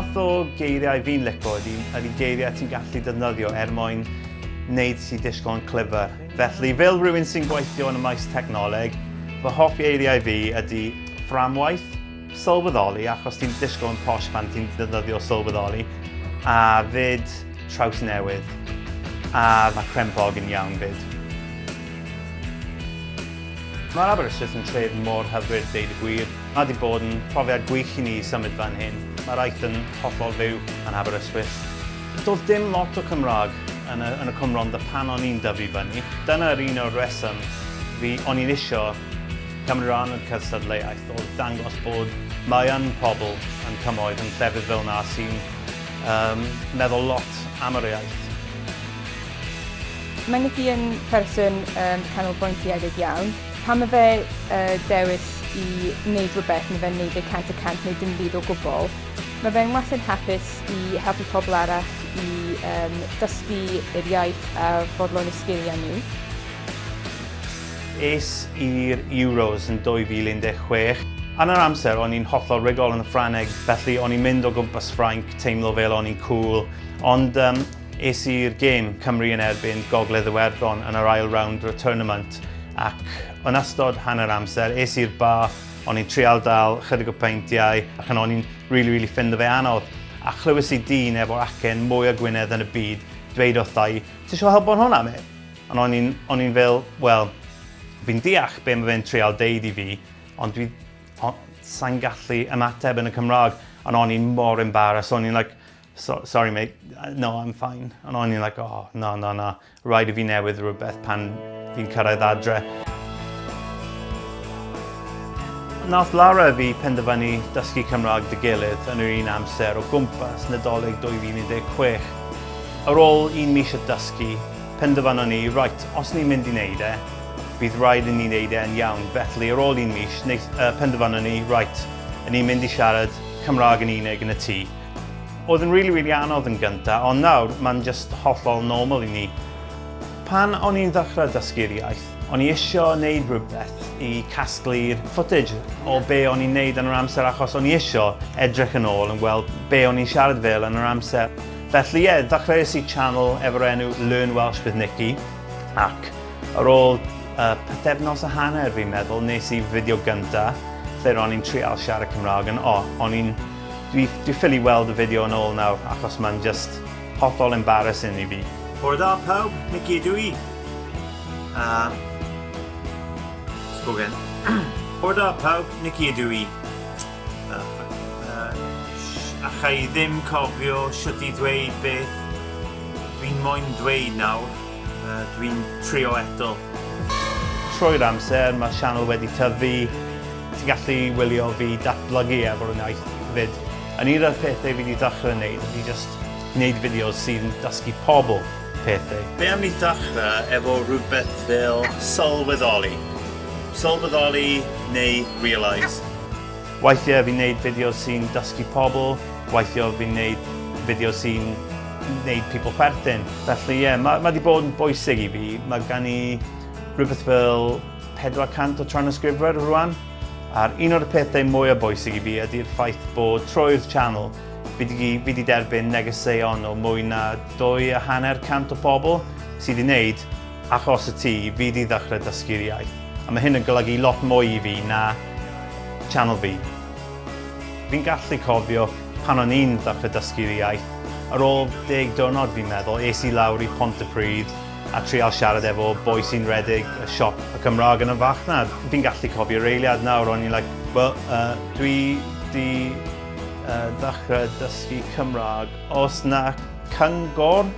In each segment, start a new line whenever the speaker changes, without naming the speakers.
Math o geiriau fi'n lico ydy, ydy geiriau ti'n gallu defnyddio er mwyn wneud ti disgwyl yn clyfar. Felly, fel rhywun sy'n gweithio yn y maes technoleg, fy hoff eiriau fi ydy fframwaith, sylweddoli, achos ti'n disgwyl yn posh pan ti'n defnyddio sylweddoli, a fyd trawsnewydd, a mae crempog yn iawn fyd. Mae'r Aberystwyth yn tref mor hyfryd, deud y gwir. Mae wedi bod yn profiad gwych i ni i symud fan hyn. Mae'r iaith yn hollol fyw yn Aberystwyth. Doedd dim lot o Cymraeg yn y, yn y Cwm Rhondda pan o'n i'n dyfu fyny. Dyna'r un o'r reswm fi, o'n i'n isio cymryd rhan yn cystadleuaeth, oedd dangos bod mae yn pobl yn cymoedd yn llefydd fel na sy'n um, meddwl lot am yr iaith.
Mae Nicky yn person um, canolbwyntiedig iawn. Pan mae fe uh, dewis i wneud rhywbeth, mae fe'n wneud e 100% neu dim byd o gwbl. Mae fe'n wastad hapus i helpu pobl arall i um, dysgu yr iaith a fodlon y sgiliau nhw.
Es i'r Euros yn 2016. Yn yr amser, o'n i'n hollol rhugl yn y Ffrangeg, felly o'n i'n mynd o gwmpas Ffrainc, teimlo fel o'n i'n cool. Ond um, es i'r gêm Cymru yn erbyn Gogledd Iwerddon yn yr ail rownd o'r tournament ac yn ystod hanner amser es i'r bar, o'n i'n trial dal chydig o peintiau ac yn o'n i'n really, really ffindo fe anodd. A chlywes i dyn efo'r acen mwy o Gwynedd yn y byd dweud wrtha i, ti eisiau helpu yn hwnna, mate? Ond o'n i'n, o'n i'n fel, wel, fi'n deall be mae fe'n trial deud i fi, ond dwi, on, sa'n gallu ymateb yn y Cymraeg. Ond o'n i'n mor embarrassed, o'n i'n like, so, sorry mate, no, I'm fine. Ond o'n i'n like, oh, no, no, no, rhaid i fi newydd rhywbeth pan fi'n cyrraedd adre. Nath Lara a fi penderfynu dysgu Cymraeg dy gilydd yn yr un amser o gwmpas Nadolig 2016. Ar ôl un mis o dysgu, penderfynon ni, right, os ni'n mynd i wneud e, bydd rhaid i ni wneud e yn iawn. Felly, ar ôl un mis, neith, uh, penderfynon ni, right, ni'n mynd i siarad Cymraeg yn unig yn y tŷ. Oedd yn really, really anodd yn gynta, ond nawr mae'n just hollol normal i ni. Pan o'n i'n ddechrau dysgu'r iaith, o'n i isio wneud rhywbeth i casglu'r footage o be o'n i'n neud yn yr amser achos o'n i isio edrych yn ôl yn gweld be o'n i'n siarad fel yn yr amser. Felly ie, yeah, ddechreuais i channel efo'r enw Learn Welsh with Nicky ac ar ôl uh, pythefnos a hanner fi'n meddwl, nes i fideo gynta lle ro'n i'n trial siarad Cymraeg yn o, o'n i'n Dwi, dwi ffili weld y fideo yn ôl nawr achos mae'n just hollol embarrassing i fi. Bore da pawb, Nicky ydw i. Uh, let's go again. Bore da pawb, Nicky ydw i. Uh, uh, a cha i ddim cofio sut i ddweud beth dwi'n moyn dweud nawr. Uh, dwi'n trio eto. Trwy'r amser, mae sianel wedi tyfu, Ti'n gallu wylio fi datblygu efo'r iaith 'fyd. Yn un o'r pethau fi wedi ddechrau wneud ydy just wneud fideos sy'n dysgu pobl pethau. Be am ni ddechrau efo rhywbeth fel sylweddoli? Sylweddoli neu realise. Weithiau fi'n neud fideos sy'n dysgu pobl, weithiau fi'n neud fideos sy'n neud people chwerthin. Felly ie, yeah, mae ma wedi bod yn bwysig i fi. Mae gan i rhywbeth fel 400 o tranysgrifwyr rwan. A'r un o'r pethau mwyaf bwysig i fi ydy'r ffaith bod trwy'r channel fi wedi, fi wedi derbyn negeseuon o mwy na 250 o bobl sydd wedi wneud achos y ti, fi wedi ddechrau dysgu'r iaith. A mae hyn yn golygu lot mwy i fi na channel fi. Fi'n gallu cofio pan o'n i'n ddechrau dysgu'r iaith, ar ôl deg diwrnod fi'n meddwl, es i lawr i Pontypridd a trial siarad efo boi sy'n rhedeg y siop y Cymraeg yn y farchnad. Fi'n gallu cofio'r eiliad nawr, o'n i'n like, well, uh, dwi di uh, ddechrau dysgu Cymraeg. Os na cyngor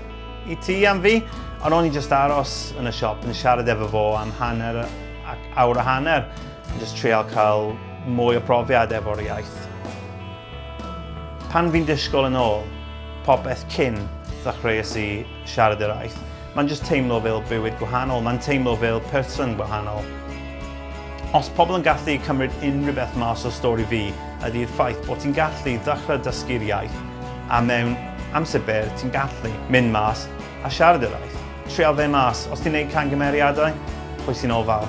i ti am fi? Ond o'n i just aros yn y siop yn siarad efo fo am hanner ac awr a hanner. Yn just trial cael mwy o profiad efo'r iaith. Pan fi'n disgwyl yn ôl, popeth cyn ddechreuais i siarad yr iaith, mae'n just teimlo fel bywyd gwahanol, mae'n teimlo fel person gwahanol. Os pobl yn gallu cymryd unrhyw beth mas o stori fi, ydy'r ffaith bod ti'n gallu ddechrau dysgu'r iaith a mewn amser byr ti'n gallu mynd mas a siarad yr iaith. Trial fe mas, os ti'n neud cangymeriadau, pwy sy'n ofal?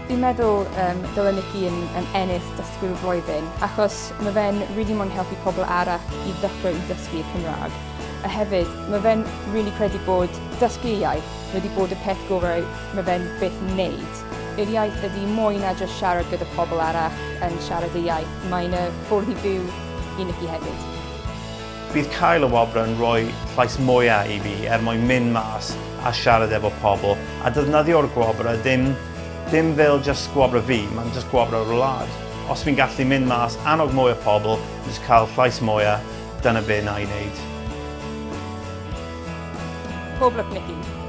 Fi'n meddwl um, dyle Nicky yn, yn ennill dysgwyr y flwyddyn, achos mae fe'n really moyn helpu pobl arall i ddechrau i dysgu y Cymraeg. A hefyd, mae fe'n really credu bod dysgu y iaith wedi bod y peth gorau mae fe'n byth wneud. Yr iaith ydy mwy na jyst siarad gyda pobl arall yn siarad y iaith, mae'n y ffordd i fyw i Nicky hefyd.
Bydd cael y wobr yn rhoi llais mwya i fi er mwyn mynd mas a siarad efo pobl a defnyddio'r gwobr a dim, dim fel jyst gwobr fi, mae'n jyst gwobr o'r wlad. Os fi'n gallu mynd mas, annog mwy o pobl, jyst cael llais mwya, dyna be na i wneud.
Pob lwc, Nicky.